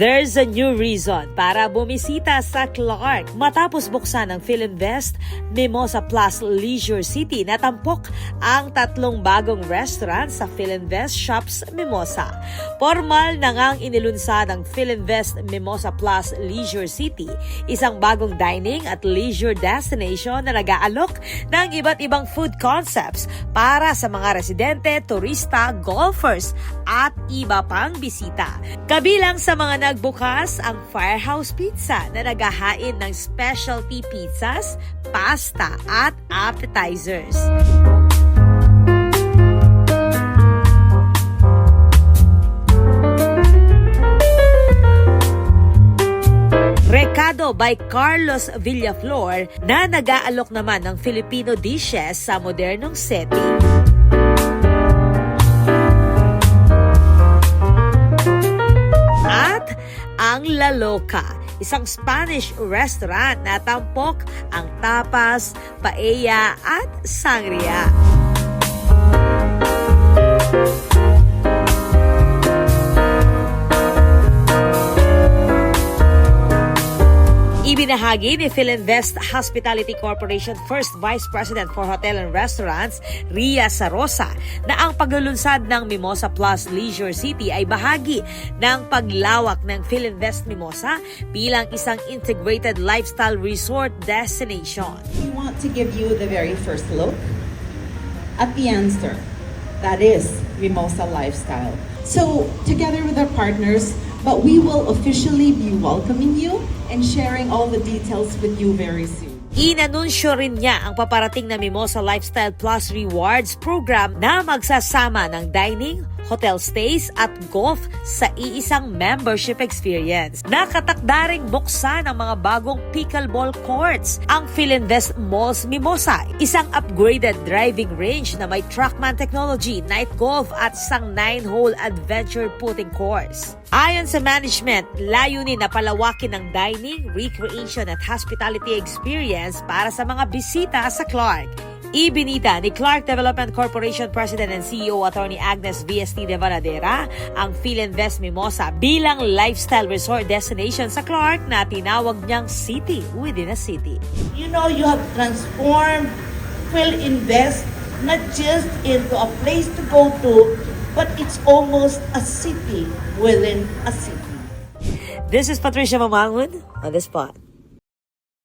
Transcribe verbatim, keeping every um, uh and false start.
There's a new reason para bumisita sa Clark. Matapos buksan ng Filinvest Mimosa Plus Leisure City, na tampok ang tatlong bagong restaurant sa Filinvest Shops Mimosa. Pormal na ngang inilunsad ang Filinvest Mimosa Plus Leisure City, isang bagong dining at leisure destination na nag-aalok ng iba't ibang food concepts para sa mga residente, turista, golfers, at iba pang bisita. Kabilang sa mga nagbukas ang Firehouse Pizza na naghahain ng specialty pizzas, pasta, at appetizers. Recado by Carlos Villaflor na nag-aalok naman ng Filipino dishes sa modernong setting. At ang La Loca, isang Spanish restaurant na tampok ang tapas, paella at sangria. Ibinahagi ni Filinvest Hospitality Corporation First Vice President for Hotel and Restaurants, Ria Sarosa, na ang paglulunsad ng Mimosa Plus Leisure City ay bahagi ng paglawak ng Filinvest Mimosa bilang isang integrated lifestyle resort destination. We want to give you the very first look at the answer that is Mimosa Lifestyle. So, together with our partners, but we will officially be welcoming you and sharing all the details with you very soon. Inanunsyo rin niya ang paparating na Mimosa Lifestyle Plus Rewards Program na magsasama ng dining, hotel stays at golf sa iisang membership experience. Nakatakda ring buksan ang mga bagong pickleball courts, ang Filinvest Malls Mimosa, isang upgraded driving range na may Trackman technology, night golf at isang nine-hole adventure putting course. Ayon sa management, layunin na palawakin ang dining, recreation at hospitality experience para sa mga bisita sa Clark. Ibinida ni Clark Development Corporation President and C E O Attorney Agnes V S T de Valadera ang Filinvest Mimosa bilang lifestyle resort destination sa Clark na tinawag niyang city within a city. You know, you have transformed Filinvest not just into a place to go to, but it's almost a city within a city. This is Patricia Mamangun on the spot.